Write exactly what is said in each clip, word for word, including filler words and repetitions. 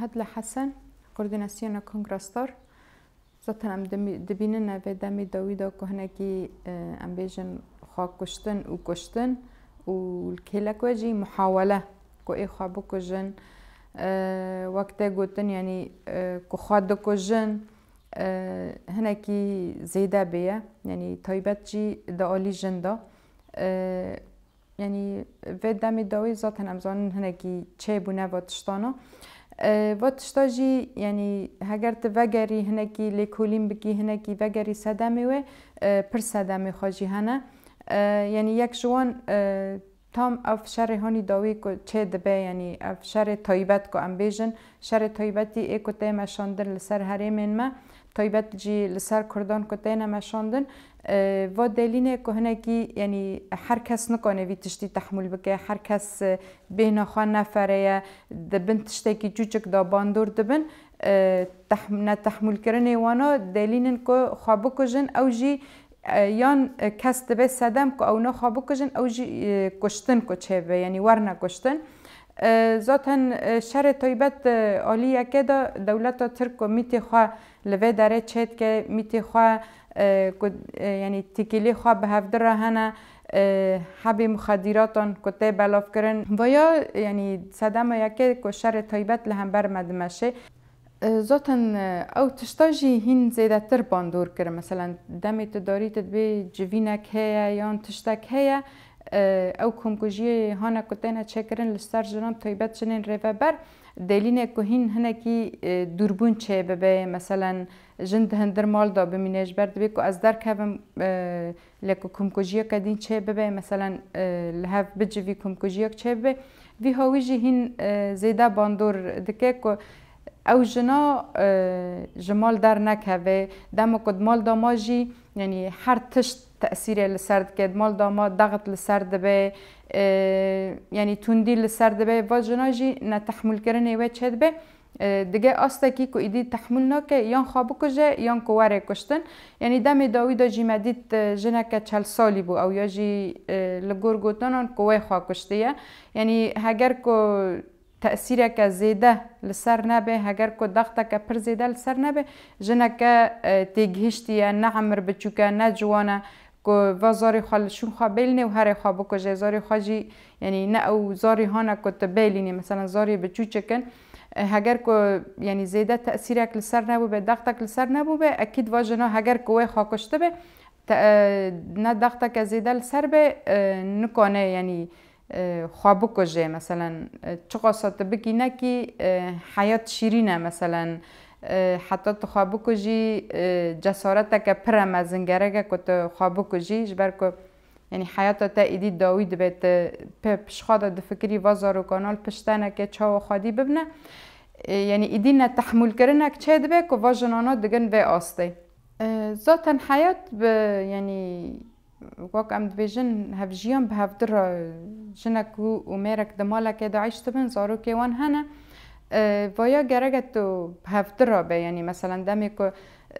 Hedle Hesen, Koordînasyona Kongra Star. Zaten em dimî-, dibînin vê demê dawî de ku hinekî, e, em bêjin xwe kuştin û kuştin û li kêlek we jî muhawele ku ê xwe bikujin, e, wek te gotin, yanî, e, ku xwe dikujin, e, hinekî zêde bêye. Yanî taybet jî di alî jin de. E, Yanî vê demê dawî zaten em zanin hinekî çêbûne va tiştana. E, va tişta jî, yanî heger tu vegerî hinekî lêkolîn bikî, hinekî vegerî sedemê wê, e, pir sedemê xwe jî hene. E, yanî yek ji wan, e, tam ev şerê hanî dawî ku çê dibe, yanî ev şerê taybet ku em bêjin, şerê taybetî ê ku tê meşandin li ser herêmên me, taybet jî li ser Kurdan ku têne meşandin, e, va delînê ku hinekî, yanî her kes nikane vî tiştî tehmûl bike, her kes, e, bêhna xwe nefereye, di bin tiştekî çûçik de bandor dibin, e, tehm-, netehmûlkirinê wana delînin ku xwe bikujin, ew jî, e, yan, e, kes dibe sedem ku ew ne xwe bikujin, ew jî, e, kuştin ku çêbe, yanî werne kuştin. E, zaten, e, şerê taybet, e, alî yekê de dewleta Tirk ku mîtê xwe li vê derê çêdike, mîtê xwe, e, ku, e, yanî têkilê xwe bi hevdi re hene, e, hebê muxedîratan ku tê belavkirin. Vaya, yanî sedema yekê ku şerê taybet li hember me dimeşe. E, zaten, e, ew tişta jî hîn zêdetir bandor kir. Meselen, demê tu darî tu dibê civînek heye yan tiştek heye, e, ew komkujiyê hane ku têne çêkirin li ser jinan, taybet jinên rêveber, delîne ku hîn hinekî, e, dûrbûn çê bibe. Meselen, jin di hindir mal de bimîne, ji ber dibê ku ez derkevim, e, lê ku komkujiyeke din çê bibe, meselen, e, li hev bicivî komkujiyek çê bibe. Vî hawî jî hîn, e, zêde bandor dike ku ew jina, e, ji mal dernekeve. Dema ku di mal de ma jî, yanî her tişt tesîrê li ser dike. Di mal de ma daxit li ser dibe, e, yanî tundî li ser dibe. Va jina jî netehmûlkirinê wê çêdibe. E, dige astekî ku îdî tehmûl nake, yan xwe bikuje, yan ku were kuştin. Yanî demê dawî de jî me dît, e, jineke çel salî bû. Ew ya jî, e, li gor gotinan ku wê xwe kuştiye. Yanî heger ku tesîreke zêde li ser nebe, heger ku daxteke pir zêde li ser nebe, jineke, e, têgihiştî ye, ne emir biçûk e, ne ciwan e, ku va zarê xwe li şûn xwe bêlîne û herê xwe bikuje. Zarê xwe jî, yanî ne ew zarê hane ku tu bêlînî, meselen zarê biçûçik in. E, heger ku, yanî zêde tesîrek li ser nebûbe, daxtek li ser nebûbe, ekîd va jina heger ku wê xwe kuştibe, te-, e, ne daxteke zêde li ser be, e, nikane, yanî, e, xwe bikuje. Meselen, e, çiqasa tu bikî nekî, e, heyat şîrîn e, meselen, e, heta tu xwe bikujî, e, cesareteke pir e mezin gerek e ku tu xwe bikujî, ji ber ku, yanî, heyata te êdî dawî dibe, tu pe-, piştxwe de difikirî va zarokan li pişt te neke çawa xwedî bibine. E, yanî, êdî netehmûlkirinek çê dibe ku va jinana digin vê astê. E, zaten heyat bi, yanî, wek em dibêjin, hevjiyan bi hevdi re, jinek û, û mêrek di malekê de eyş dibin, zarokê wan hene. E, vaya gerek e tu bi hevdi re be, yanî, meselen, demê ku,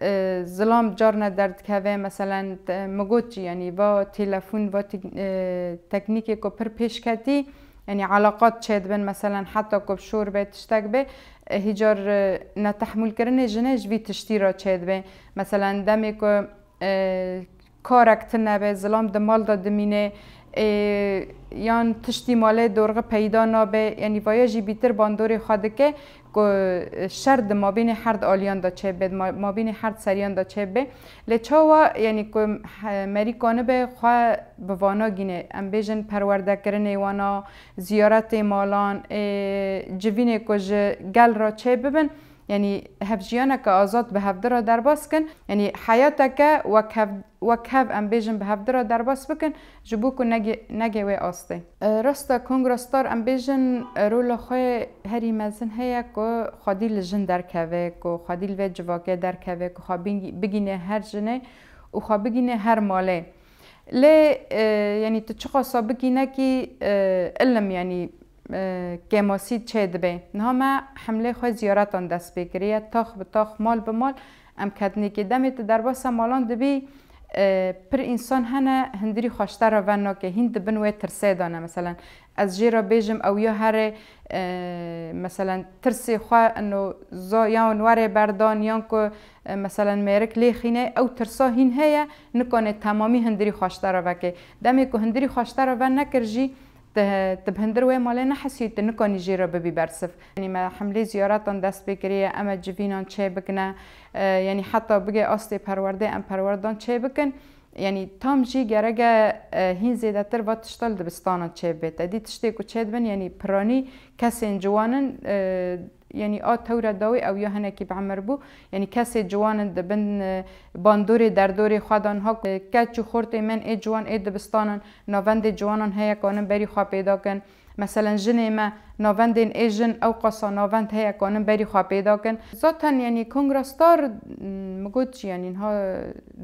e, zilam carna derdikeve, meselen, te-, min got jî, yanî, va telefon, va tek-, e, teknîkê ku pir pêş ketî, yanî, elaqat çêdibin, meselen, heta ku şor be, tiştek be, e, hîcar, e, netehmûlkirinê jinê ji vî tiştî re çêdibe. Meselen, demê ku, e, karek tune be, zilam di mal de dimîne, e, yan tiştî malê dorxe peyda nabe, yanî vaya jî bîtir bandorê xwe dike ku, e, şer di mabînê her di aliyan de çêbe, di ma-, mabînê her di seriyan de çêbe. Lê çawa, yanî ku he-, merî kanibe xwe bi vana gîne, em bêjin perwerdekirinê wana, ziyaretê malan, e, civînê ku ji gel re çê bibin, Yanî hevjiyaneke azad bi hevdi re derbas kin. Yanî heyateke wek hev, wek hev em bêjin bi hevdi re derbas bikin, ji bo ku nege, nege wê astê. E, rast e, Kongra Star em bêjin, e, rola xwe herî mezin heye ku xwedî li jin derkeve, ku xwedî li vê civakê derkeve, ku xwe bigî-, bigîne her jinê û xwe bigîne her malê. Lê, e, yanî tu çiqasa bikî nekî, e, ilim, yanî, e, kêmasî çê dibe. Niha me hemlê xwe ziyaretan dest pê kiriye, tax bi tax, mal bi mal em ketinê kê. Demê tu derbasa malan dibî, e, pir însan hene, hundirî xwe ji te re ven nake, hîn di bin wê tirsê de ne. Meselen, ez jê re bêjim ew ya here, e, meselen tirsê xwe ino za-, yan were berdan yan ku, e, meselen mêrik lê xîne, ew tirsa hîn heye, nikane temamî hundirî xwe ji te re veke. Demê ku hundirî xwe ji te re venekir jî, tu, tu bi hundir wê malê nehesiyî, tu nikanî jê re bibî bersiv. Yanî me hemlê ziyaretan dest pê kiriye, em e civînan çê bikine, e, yanî heta bige astê perwerdê em perwerdan çê bikin. Yanî tam jî gereke, e, hîn zêdetir va tişta li dibistanan çêbibe. Te dî tiştê ku çêdibin, yanî piranî kesên ciwan in, e, yanî a tewra dawî ew ya hinekî bi emir bû. Yanî kesê ciwan in dibin, e, bandorê derdorê xwe de niha, e, keç û xortê me ê ciwan ê dibistanan navendê ciwanan heye kanin berî xwe pêda kin. Meselen jinê me navendên ê jin ew qasa navend heye kanin berî xwe pêda kin. Zaten yanî Kongra Star, m, min got jî yanî niha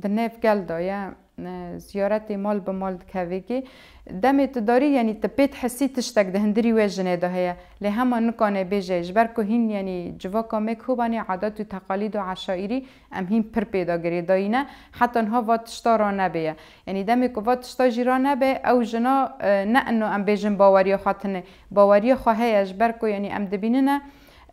di nêv gel de ye, e, ziyaretê mal bi mal dikevê kê. Demê tu darî yanî tu pê dihesî tiştek di hundirî wê jinê de heye. Lê hema nikane bêje, ji ber ku hîn yanî civaka me Kobanê adet û teqalîd û eşaîrî em hîn pir pê de girêdayî ne. Heta niha va tişta ranebêye. Yanî demê ku va tişta jî ranebe, ew jina, e, ne ino em bêjin baweriya xwe tune. Baweriya xwe heye, ji ber ku yanî em dibînine,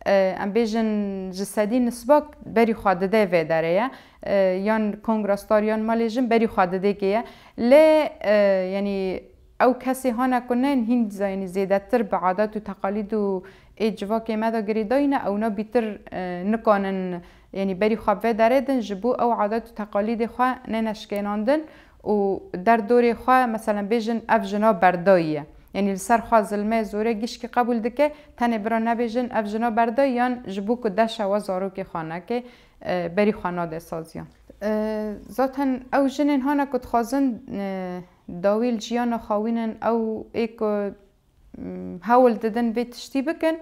e, em bêjin ji sedî nisbak berî xwe dide vê derê ye. E, yan Kongra Star yan Malê Jin berî xwe didê kê ye. Lê, e, yanî ew kesê hane ku ne hîn zayînî zêdetir bi adet û teqalîd û ê civakê me de girêdayî ne, ewna bîtir, e, nikanin, yanî berî xwe vê derê din, ji bo ew adet û teqalîdê xwe nêne şikênandin û derdorê xwe, meselen bêjin ev jina berdayî ye. Yanî li ser xwe zilmê zorê gişkî qebûl dike, tenê bira nebêjin ev jina berdayî yan ji bo ku deşa we zarokê xwe neke, e, berî xwe nade saziyan. E, zaten ew jinên hane ku dixwazin, e, dawî li jiyana xwe wînin, ew ê ku, m, hewl didin vê tiştî bikin.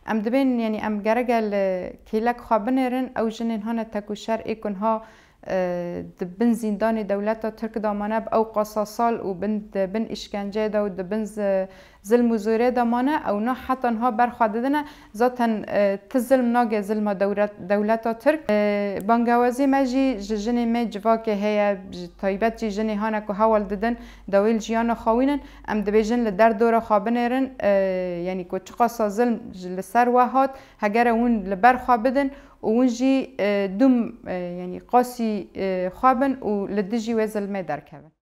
Em dibên, yanî em gereke li kêlek xwe binêrin, ew jinên hane tekûşer ê ku niha, e, di bin zîndanê dewleta Tirk de mane bi ew qasa sal û bin, di bin îşkenceyê de û di bin zi-, zilm û zorê de mane, ewna heta niha ber xwe didine. Zaten, e, ti zilm nake zilma dewlet-, dewleta Tirk. E, bangewazî me jî ji jinê me civakê heye, ji taybet jî jinê hane ku hewl didin dawî li jiyana xwe wînin. Em dibêjin li derdora xwe binêrin, e, yanî ku çiqasa zilm ji, li ser we hat, hegere hûn li ber xwe bidin û hûn jî, e, dûm, e, yanî qasî, e, xwe bin û li dijî wê zilmê derkevin.